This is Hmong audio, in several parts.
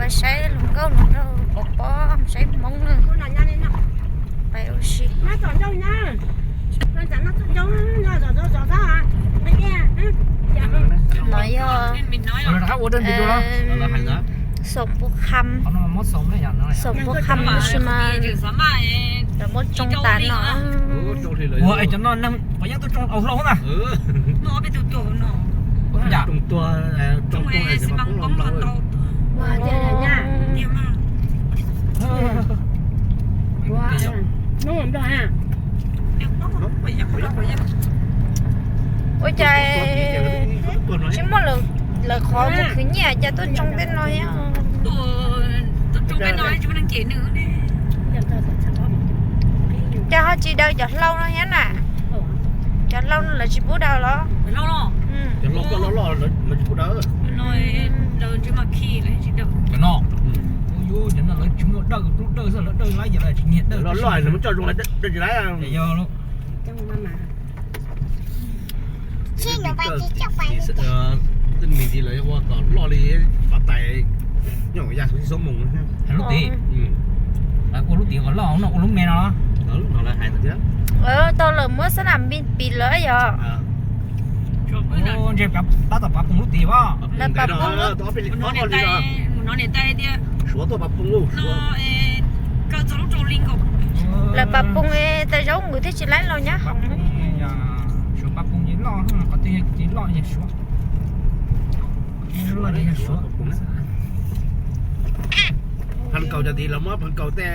Saib hluas nkauj hluas nraug pov pob, saib Hmoob na. Pais ua si. No yog Xaum Npus Kham, Xaum Npus Kham tab sis mas lawv muab tsoo tas no. Ua cov no neeg pov yeej tuaj tsoo au hlau na. Ua cas tsis muaj lawv qhov mus khwv nyiaj cas tuaj tsoo tej no thiab. Cas ho tsis daws cov hlau no thiab na? Cov hlau no lawv tsis pub daws los? Cov no, cov no lawv tsis muaj dawj, tub dawj xwb, lawv dawj laib ces lawv tsis nyiag dawj. Tej me ntsis lawv ua kom loj li pov tais, nyob ya xub moos. Hais lub tid, lawv ua lub tid kom loj no, ua lub me no. Tau lawv muab xab nam pis lawm yog. Ntshe tab tom pav poog lub tid as. Lawv pav poog, lawv pav poog, tas zaub nkaus thiaj tsis laib los nyab hoom. Suav pav poog ces loj, qhov twg ces loj yog Suav. Phav nkaus cov tid los muab phav nkaus tej,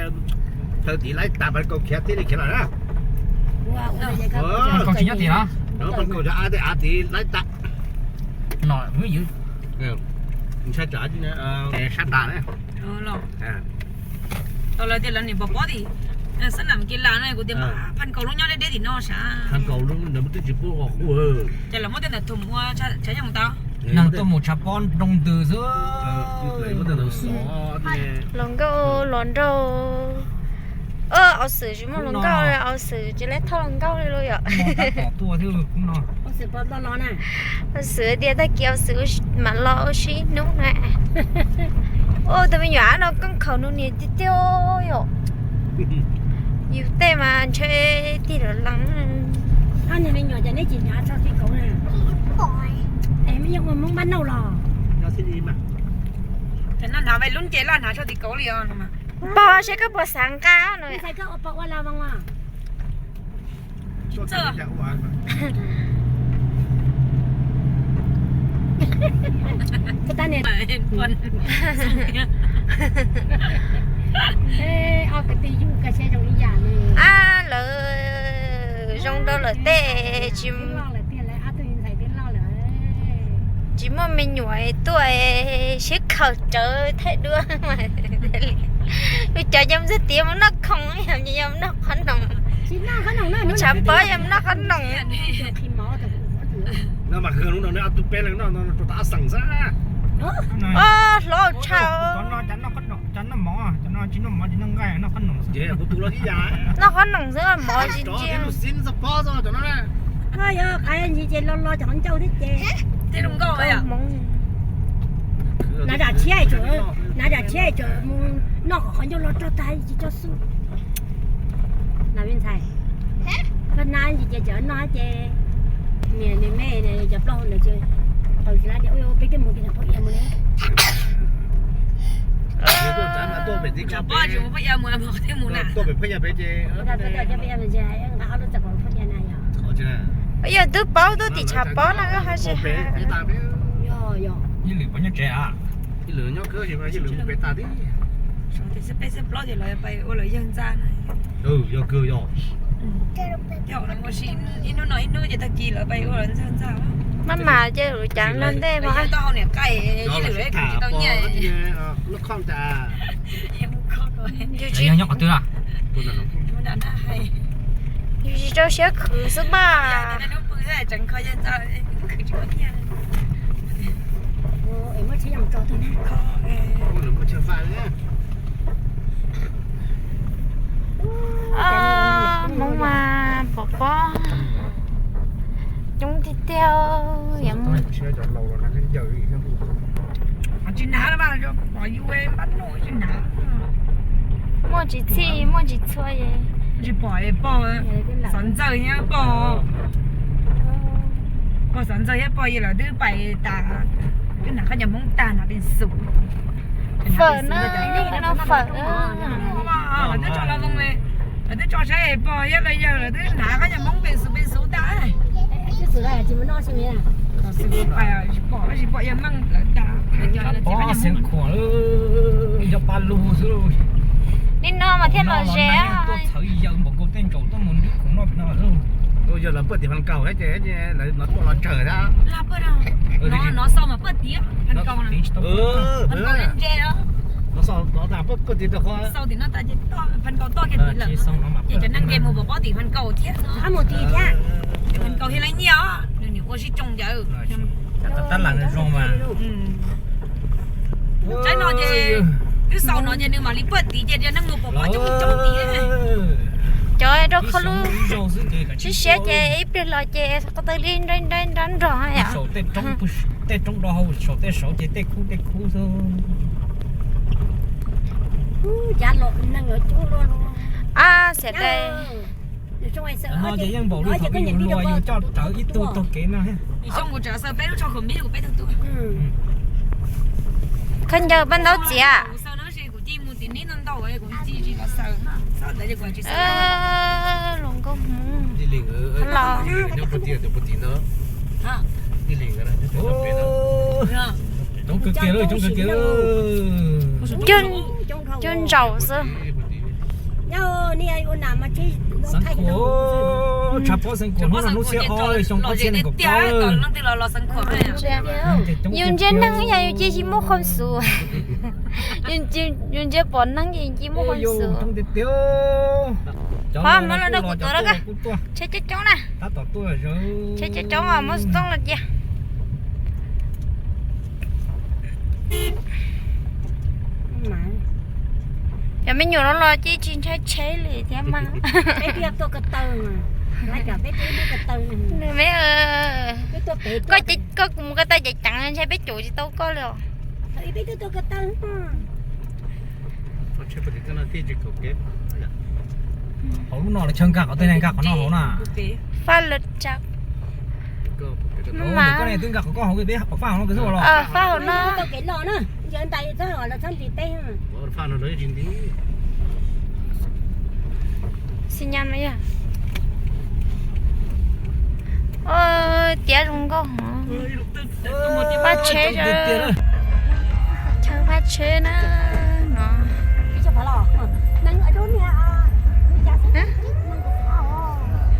plaws tid laib tas phav nkaus khiav thiaj li khiav lawm na. Phav nkaus cov av tej av tid laib tas. No, ntshai tsam sab nrad na. Tau lawv tias lawv niam pov pob tim xab nam kiv las no kuv tias phav nkaus lub nyob deb deb tim no sav. Phav nkaus lub ntawd twb tsis pub ua qub. Ces lawv muab tej ntawd thum ua tshav nyoog tau. Neeg tuaj mus tshav pob nroo ntws xwb. Hluas nkauj hluas nraug. Au xwm tsis muaj hluas nkauj, au xwm tsis laib thauj hluas nkauj li los yom. Au xwm tias tag kis au xwm mam los ua si ib hnub na. Ua tus me nyuam no koob khaum nws niam tiag tiag yom. Yus tej mas ntshe tig los lees. Pog, seb koj puas xav nqa no. Ab, lawv zoo rau lawm tej tsis, tsis muaj me nyuam tuaj siab khaws rawv thaij duab. Lub cov yog ntxwg tiav mus noj khoom, yog mus noj qhov noom. Tshav pob yog mus noj qhov noom. Hluav tshaj. Noj qhov noom xwb mov tsis ntsia. Hmoov. Nav tsam tshiab, nav tsam tshiab tseem mus noj kom qhov ncauj lo rog tag tsis tso xub. Nav me ntxhais, koj nab ntsis ces tseem noj ces niam niam me cov plaub hau ntawd ces tau tsis lab tias peb twb mus kiag phauj ia mus li. Tshav pob tsis mus phauj ia mus, phauj twb mus na. Nqa ob lub txog kom phauj ia na yog. Yog twb paub tuaj tim tshav pob no koj hais tsis hais. Ib lwm puas nyob tsev a? Ib lwm nyob kawg, ib lwm mus pem tag tib. Peb xeeb plaub ces lawv pais ua lawv yawg ntxa na. Yog kawg yog. Ib hnub no ib hnub ces tag kis lawv pais ua lawv yawg ntxa. Maj mam ces lawv cav nrog ntej mas. Yawg tau hau niam qaij, ib lwm lawv tsis tau nyiaj. Yus tsis, yus tsis rau siab khwv xwb mas. Hmoob mas pom pob coob tiag tiag. Tsis hnav los mas. Pom yus npab nuj tsis hnav. Muaj tsis txhij muaj tsis txhua. Tsis pom pog xov ntxawg thiab pog, pog xov ntxawg thiab pog yawg lawv twb pais tas, twb hnav qhob cov Hmoob tag hnav pes xus. Fawm na, no fawm. Lawv twb tso los, lawv twb tso saib pog thiab los yawg lawv twb hnav qhob cov Hmoob pes xus pes xus tag. Tsis pom, tsis pom yawg Meej lawv tag. Pov xeev khuam, cov pa lug xwb. Nim no mas thiaj los ze. Tuaj txhawv yaws npaum nkaus tej ntsaum tuaj mus nrhiav khoom noj no. Yog lawv pawj tim Phan Kaus ces lawv no tuaj los tsawg thiab. No xaus mas pawj tim Phan Kaus, Phan Kaus ntse os. No xaus no tas pawj tim rau qhov xaus tim no tas ces Phan Kaus toj kiag tim lawm. Ces cov neeg nce mus pov pob tim Phan Kaus thiab. Mus tim thiab. Phan Kaus thiaj li nyiaj os, nws nim ua sib tsoo ntawd. Tab las zoo mas. Tsaib no ces twb xaus no ces nws mam li pawj tim ces cov neeg mus pov pob coob coob tim. Cov rau khau lub siab siab ces ib pliag los ces qhov twg li nrab nrab nrog yom. Tej roob do hau saum tej saud ces tej khub tej khub xwb. Ab, xiam dai. No ces yeej npaum li thaum ub yus hluas yus coj rawv ib tug taug kev no. Khaub ncaws paj ntaub txiav. Hluas nkauj hmoob los. Coob kawg kiag, coob kawg kiag. Cog ntsaum xwb. Xeev Khuam, tshav pob Xeev Khuam hnub no hnub xiab ob xyoo ob txhiab nees nkaum plaub. Yus ntsia neeg yog yus cia li muaj khuam xum. Yus ntsia pom neeg ces yus cia li muaj khuam xum. Qhov muab los rau kuv tuav rau koj. Tsheb coob coob na. Tsheb coob coob os, muab xov tooj los cia. Cov me nyuam no los ces tsis ntshai tsheb li thiab mas. Nws me, koj, koj mus ko taw ceev ceev ntshai peb caum tsis tau koj li os. Hauv lub no lawv chaw nkag qhov twg ne, nkag qhov no hauv na. Faj lawv tsa. Koj ne twb nkag qhov koj hauv, peb faj hauv no kawg xwb los? Faj hauv no. Xi nyas no yog. Tiav zoo nkauj. Pab tsheb, chaw pab tsheb na no.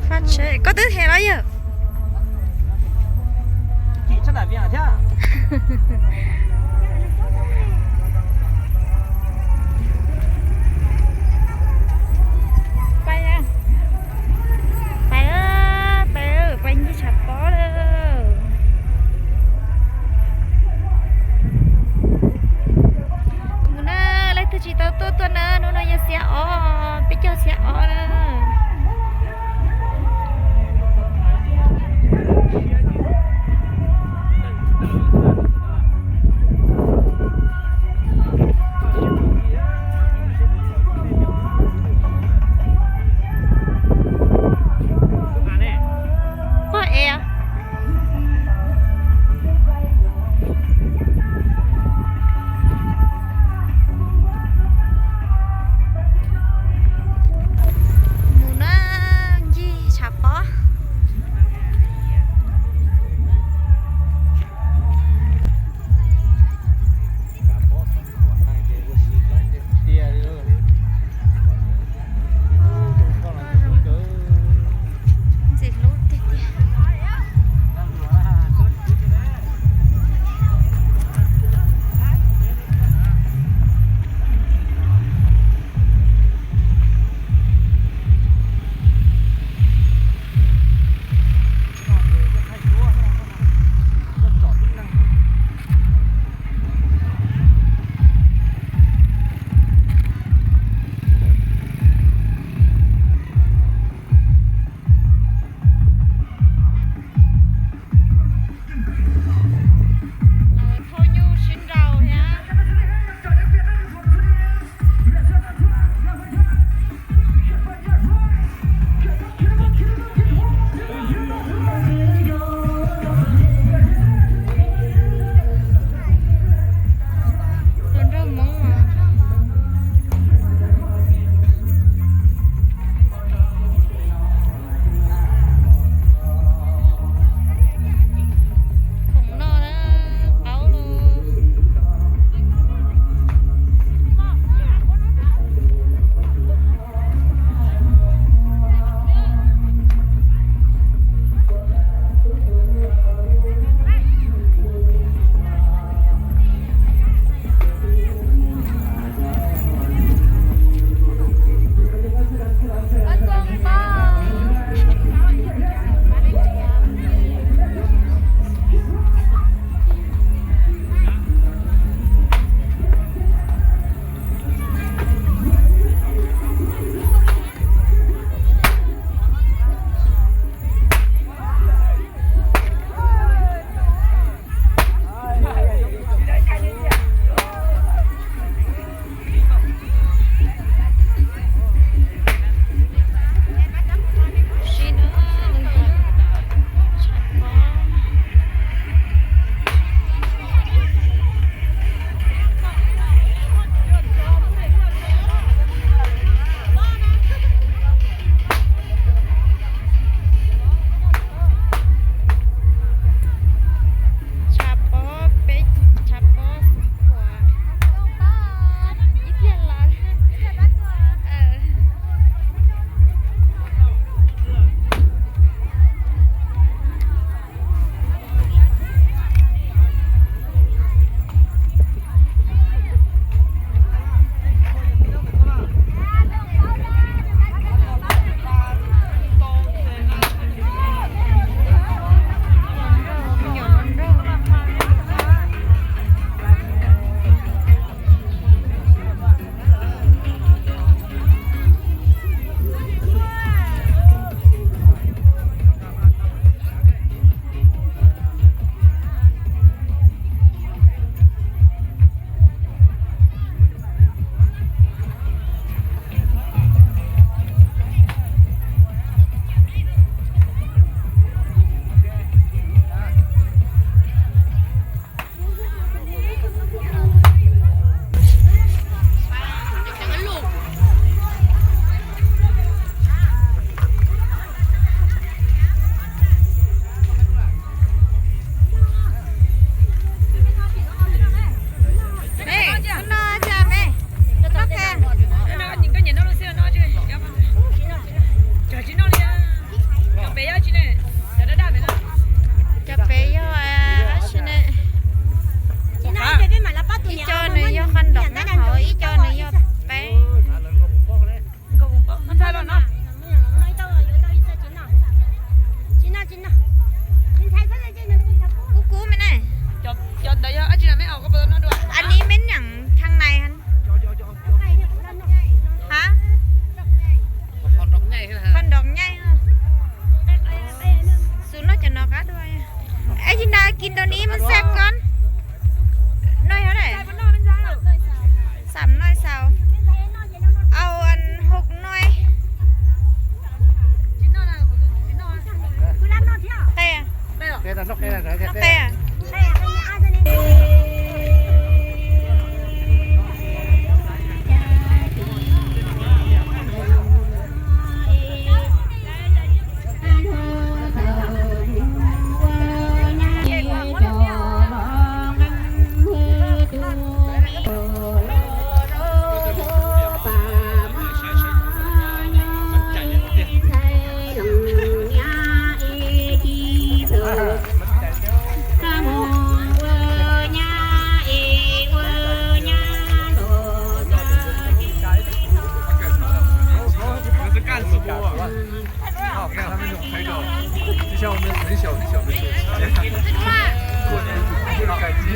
Pab tsheb, koj twb them los yog. Pais, pais, pais ncig tshav pob lawm. Mus na, leej twg tsis tau tuaj tuaj na, hnub no yog xiab ob, peb caug xiab ob na.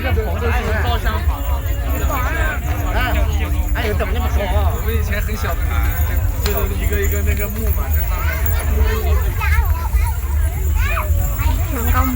照相馆啊。哎，哎，有怎么那么熟啊？我们以前很小的时候，就是一个一个那个木马在上面。Nkauj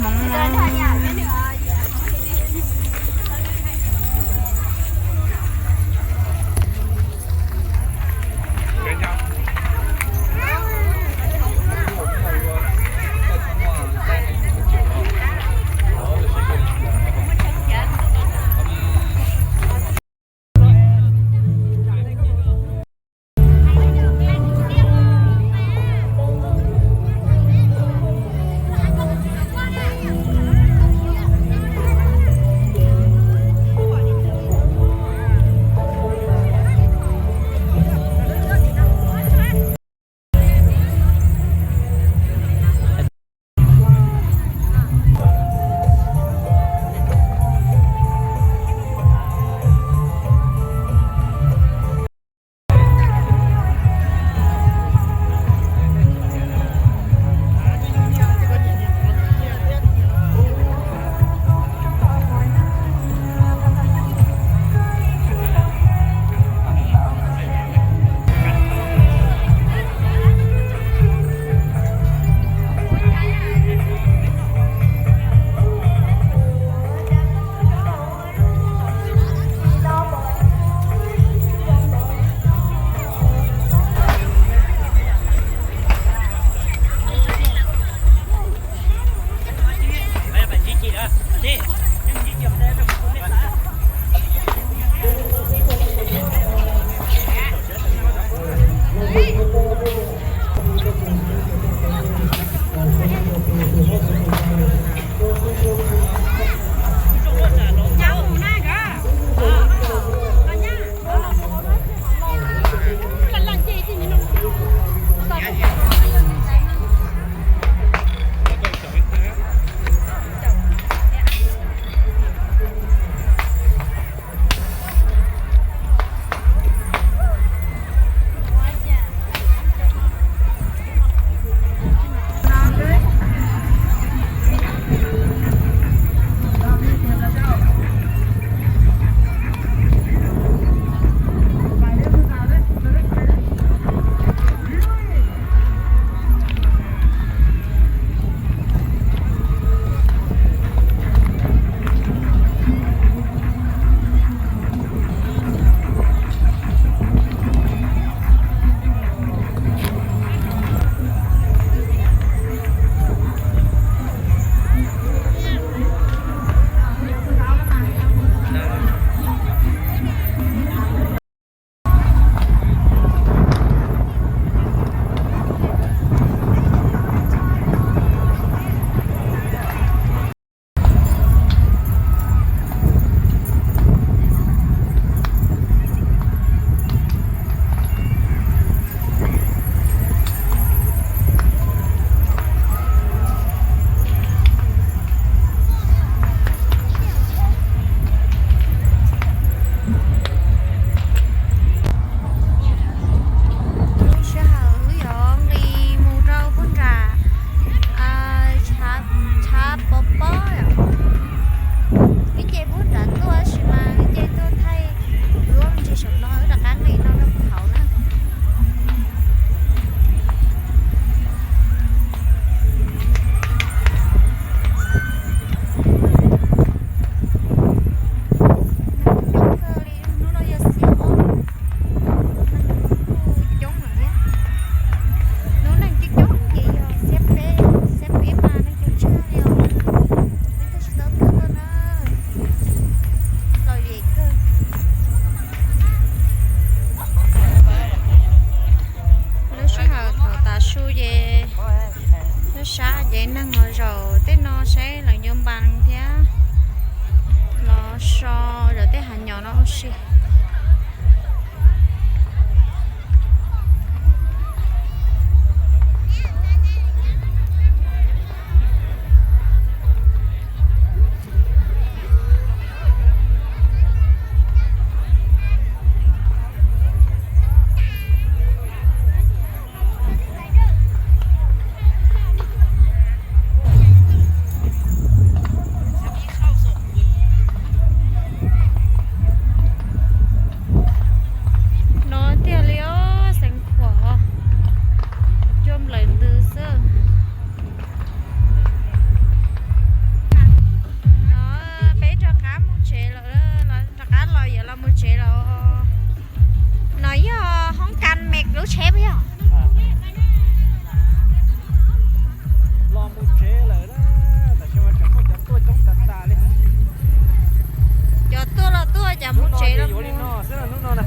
Hmoob. Lub sij hawm wb yuav nqis mus rau puag nram tshav pob pob yom. Wb nce puag nram tuaj tab sis mas wb nce tuaj thaij wb ua me ntsis saum no wb rov qab nqis no rau puag hauv na. Neeg coob kawg li, hnub no yog xiab ob, neeg kuj coob lawm thiab. Hnub neeg coob coob ces yog xiab peb, xiab peb mas neeg coob tshaj li os. Peb twb tsis tau tuaj tuaj na, lom zem kawg. Lub sij hawm thaum tav su ces lub sab ces neeg los zaum tej no saib lawv nyuam npas thiab los so zom tej hav nyom no ua si. tsev yuav li no xwb hnub no na.